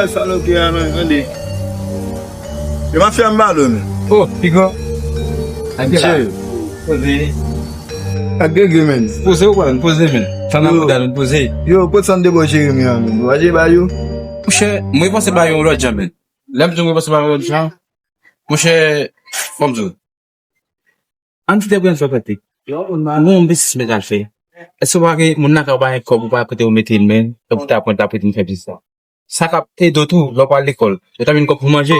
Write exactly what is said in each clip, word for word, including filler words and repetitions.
Sa loke a, men, tande. Yo, mafya m ba l, men. Oh, piga. Ak gege la. Poze. Ak gege, men. Poze ou pa, poze, men. Tann nan bouda nou, poze. Yo, kot sa m te ba w, Jeremi, a, men? Ou pa te ba yo? Monchè, mwen panse ba yo yon lòt jan, men. Lè m di w mwen panse ba yo yon lòt jan, monchè, fò m di w. Ann kite Brian fè pati. Ou gon biznis mwen t al fè. Èske ou pa gen moun nan kay ou pa gen kòb, ou pa prete ou mete l, men, epi ta pran, ta prete m fè biznis la? Sa k ap ede w tou, lè w pral lekòl, yo ta vin kòb pou manje.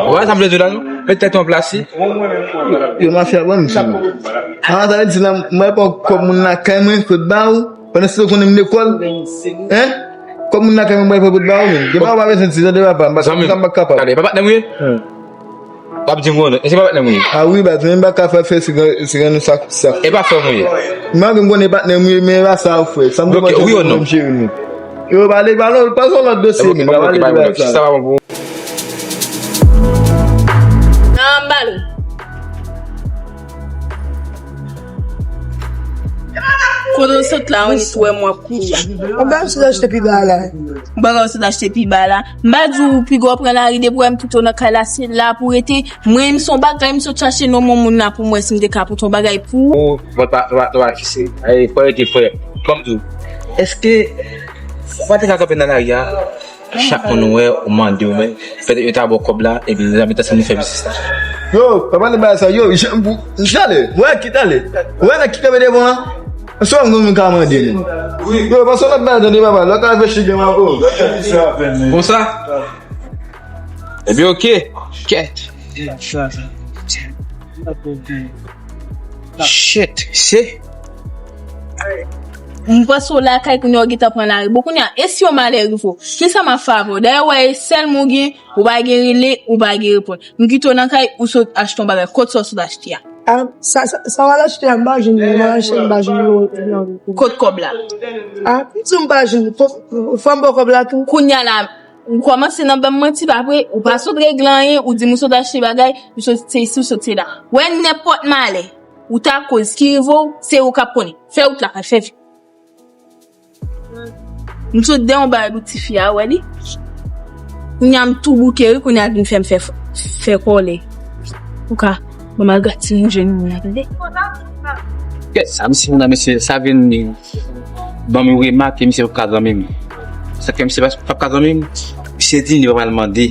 Ou wè sa m vle di w la, non? Met tèt ou an plas, wi. Yo, mafya, ban m sa. A, sa vle di la, mwen pa kòb moun lakay mwen, kote ba ou? Pandan se ou konnen m lekòl? Hein? Kòb moun lakay mwen bay pou ba ou menm. Gen pa ou pa bezwen di, tande papa, m pa, m pa kapab. Gade, pa patnè m ou ye? Hein. W ap di m ou non. E se pa patnè m ou ye? A wi, baz, men m pa ka fè, fè sigan, sigan nou sa, sa. E pa frè m ou ye? Malgre m konnen patnè m ou ye, men e pa sa ou fè. Sa m te panse wi ou non? Yo, pale, pale, pase yon lòt dosye, men, pale de bagay sa. Sa pa bon pou ou. Nan m pale. Kote w sot la, ou ni twè mwen kouri. Ou pa sot achte pi ba la. Ou pa sot achte pi ba la. M pa di w piga w pran lari depi w wè m kite w nan kay la, se la pou w rete. Mwen, m se yon bagay, m sot chache non moun moun la pou m wè si m te ka pote yon bagay pou ou. Ou, ou pa, ou pa, ou pa kise. Ay, frè rete frè. Kòm tou. Èske ou pa te ka kanpe nan lari a? Chak moun ou wè, ou mande w, men, pètèt yo ta ba w kòb la, epi zanmi ta santi fè biznis la. Yo, pa pale bagay sa, yo, jan pou, chale, wè, kit ale. Wè, nèg ki kanpe devan an, se yon moun ka mande nou. Yo, pa sou lòt bagay, tande, papa, lòt ka fè chik devan, o. Konsa? Epi, oke. Kèt. Shit, se. M panse w lakay kounye a, w gentan pran lari. Bon, kounye a, e si yon malè rive w? Kisa m ap fè avè w? Dayè, w wè, e sèl moun w gen, ou pa gen rele, ou pa gen reponn. M kite w nan kay, ou sot achte yon bagay. Kot sa w sot achte a? A, sa, sa, sa w al achte a, m pa jwenn li, m al achte, m pa jwenn li. Kot kòb la? A, m di w m pa jwenn li. Fò, fò m ba w kòb la tou. Kounye a la, ou kòmanse nan ban m manti, pa vre? Ou pa sot regle anyen, ou di m ou sot achte bagay, ou sot se isi, ou sot se la. Wè, nenpòt malè ou ta koz ki rive w, se ou k ap konnen. Fè wout la, al fè vi. M sot de yon bagay pou tifi a, wè li. Kounye a m tou bouke, wi, kounye a l vin fè m fè, fè kòlè. Ou ka ban m al gate ti moun jèn moun nan, tande? Kèt, sa, misye moun nan, mesye, sa vin ban m yon remake, misye p ap ka zanmi m. Sa k fè misye p ap ka zanmi m, misye di li pa pral mande,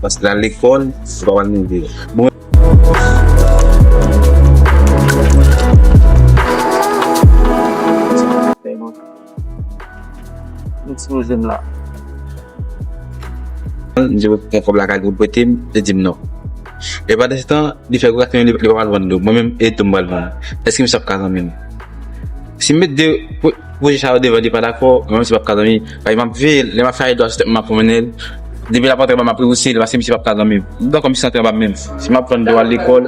paske l al lekòl, li pa pral mande. Bon, Li ekspoze m la. M di, pran kòb la kay ou prete m, li di m non. E pandan se tan, li fè gwo gason li, li pa pral vann dlo. Mwen menm, e dlo m pral vann. Èske misye ap ka zanmi m? Si m met de pwo-, pwojè sa yo devan, li pa dakò, mwen menm se p ap ka zanmi. Paske m ap veye l, lè m ap fè aydwa sou tèt mwen, m ap pwomennen l. Depi l ap antre anba m, m ap ri osi l, paske misye p ap ka zanmi m. M dakò misye antre anba m menm. Si m ap vann dlo al lekòl,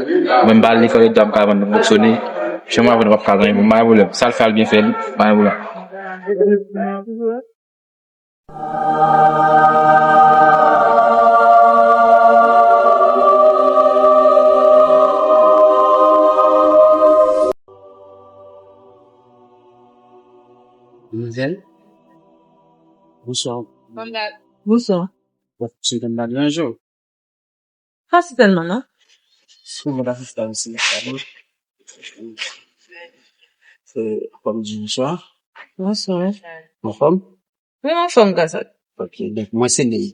mwen m pa al lekòl, e dlo a m ka vann, m fonksyone. Chan mwen avè nou p ap ka zanmi pou m, pa gen pwoblèm. Sa l fè a l byen fè l, pa gen pwoblèm. Manmzèl, bonswa. Bonswa. Ou pa fonksyone, m pa deranje w. Pa sitèlman, non. Ou pa sitèlman, se sa, non. Se, kòm di, bonswa. Bonswa. Anfòm? Mwen anfòm, gazòt. Ok, donk, mwen se Ney.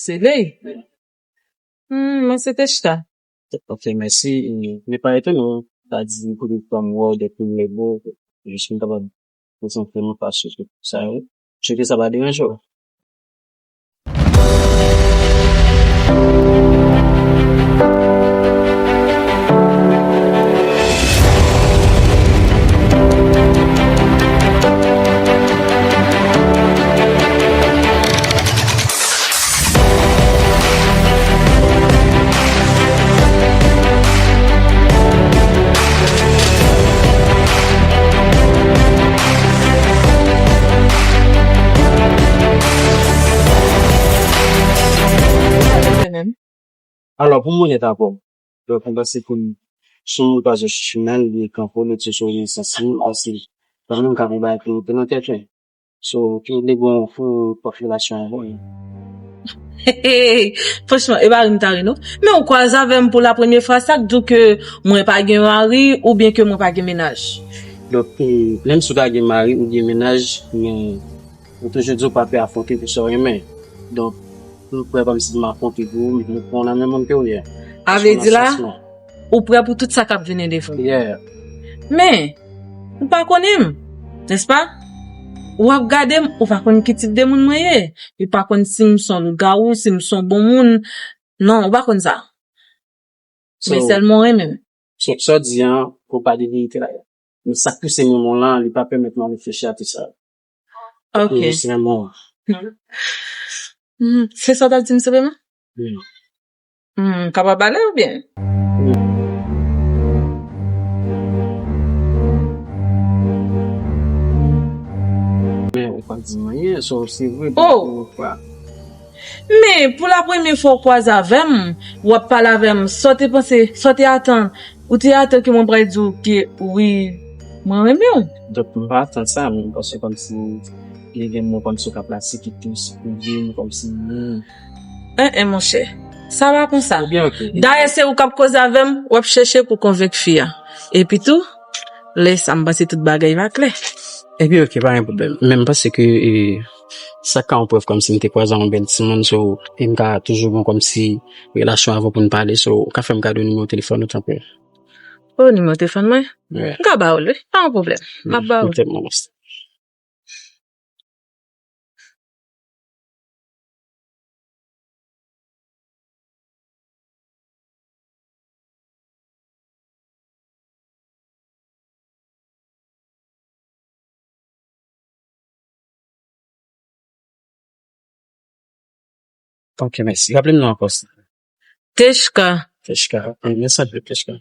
Se Ney? Hmm, mwen se Testa. Ok, mèsi. E, men pa etone w ta di m kote fanm wè w de koulè bo, jis pou m kapab prezante m fason sa yo. Cheke sa pa deranje w. Alò, pou m onèt avè w, donk, mwen panse pou n, si w pa jwenn chimen l, li kanpe w, mete sou yon sans li, paske Pa menm ka pou bay pou te nan tèt mwen. So, ki de bon pou pòt relasyon an, bon. Hey, franchman, e pa ri m ta ri, non. Men ou kwaze avè m pou la premye fwa, sa k di w ke mwen pa gen mari oubyen ke mwen pa gen mennaj? Donk, e, menm si w ta gen mari oubyen mennaj, men ou toujou di w pa pè afwonte pou sa w renmen. Donk, m prè kòmsi m afwonte pou ou, m pran w nan menm moun ke w ye. A vle di la, ou prè pou tout sa k ap vini devan. Yeah. Men, ou pa konnen m, nèspa? Ou ap gade m, ou pa konn ki tip de moun mwen ye. Ou pa konn si m se yon lougawou, si m se yon bon moun. Non, ou pa konn sa. Men sèlman w renmen m. So, sa w di an, ou pa de verite la. Men sa k pouse m renmen w lan, li pa pèmèt mwen reflechi a tout sa. Ok. Jis renmen w. Hmm, se sa w t ap di m senpleman? Wi. Hmm, m kapab ale oubyen? Men ou pa di m anyen, so se vre. Oh! Men, pou la premye fwa w kwaze avè m, w ap pale avè m, sa w te panse, sa w te atann, ou te atann ke mwen pral di w ke wi, mwen renmen w. Donk, m pa atann sa, men paske kòmsi li gen moun kòmsi w ka plase ki te sipoze m kòmsi. En, en, monchè, sa pa konsa. Ebyen, ok. Dayè, se ou k ap koze avè m, w ap chèche pou konvenk fi a. Epi tou, lè sa, m panse tout bagay va klè. Ebyen, ok, pa gen pwoblèm. Men m panse ke, e, sa ka yon prèv kòmsi m te kwaze yon bèl timoun, so, e m ka toujou gen kòmsi relasyon avè w pou n pale, so, ou ka fè m kado nimewo telefòn ou, tanpri? Oh, nimewo telefòn mwen? Wi. M ka ba w l, wi, pa yon pwoblèm. M ap ba w l. Wi, m te Ok, mèsi. Raple m non ankò. Teshka. Teshka. Eh, mèsi anpil, Teshka.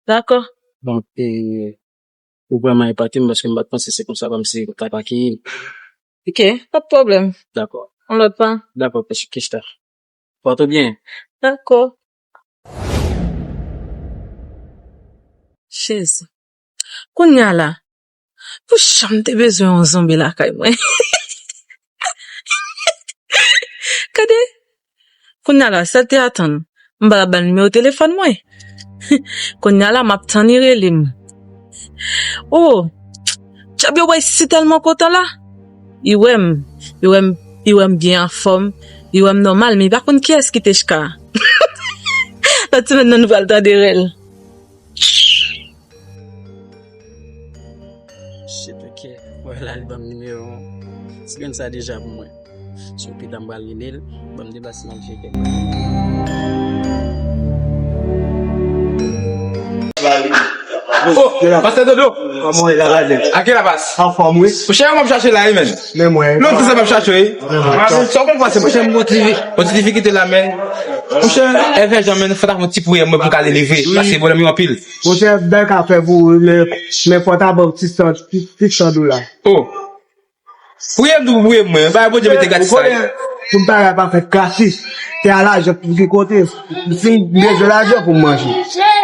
Dakò. Donk, e, ou vrèman epate m paske m pa t panse se konsa kòmsi ou t ap akeyi m. Ok, pa t pwoblèm. Dakò. Yon lòt fwa. Dakò, Teshka. Pòte w byen. Dakò. Jezi. Kounye a la, pou jan m te bezwen yon zonbi lakay mwen. Gade, kounye a la, sa l te atann, m pa t ap ba l nimewo telefòn mwen. Kounye a la, m ap tann li rele m. Oh, djab yo wè si tèlman kontan la. Li wè m, li wè m, li wè m byen anfòm, li wè m nòmal, men li pa konn kiyès ki Teshka. Lòt semèn nan nou pral tande rèl. Shit, ok. Mwen la, li ban m nimewo an. Ti grenn sa deja pou mwen. So, pita m pral rele l. Ban m deplase m al jere kèk bagay. Oh, pastè Dodo. Kòman w ye la, Rajen? Ake la pas? Anfòm, wi. Monchè, m ap chache la, wi, men. Men mwen. Lontan sa m ap chache, wi. Sa w konn pase, monchè, m gon ti, gon ti difikite la, men. Monchè, Èvè Jan, men, fò ta fè yon ti priyè mwen pou m ka delivre. Paske pwoblèm yo anpil. Monchè, bèl ka fè pou ou, men, men fò ta ban w ti san, ti, ti san dola. Oh. Priye m tou, priye m, mwen. Bagay Bondye mete gratis sa. Ou konnen, pou bagay pa fèt gratis. Se a lajan ki konte. Si m bezwen lajan pou m manje.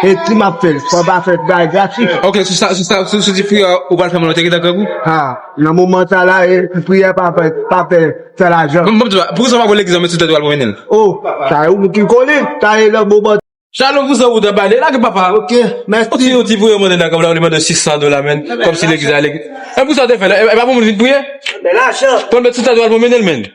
E si m ap fè l, fò pa fè bagay gratis. Ok, sou sa, sou sa, sou, sou ti priyè, ou pral fè mwen te gentan grangou? Ha, nan moman sa la, e, priyè pa fè, pa fè, fè lajan. Bon, bon, bon, poukisa w pa pran legliz an, men sou tèt ou al pran mennen l? Oh, sa e ou ki konnen, sa e nan moman. Shalom pou sa ou ta pale, lage papa. Ok, mèsi. Ou ti, ou ti voye mande nan kòb la, ou li mande sis san dola, men. Kòmsi legliz la, legliz. E pou sa ou te fè la, e, e pa pou moun vin priye? Men lajan. Pran met sou tèt ou al pran mennen l, men.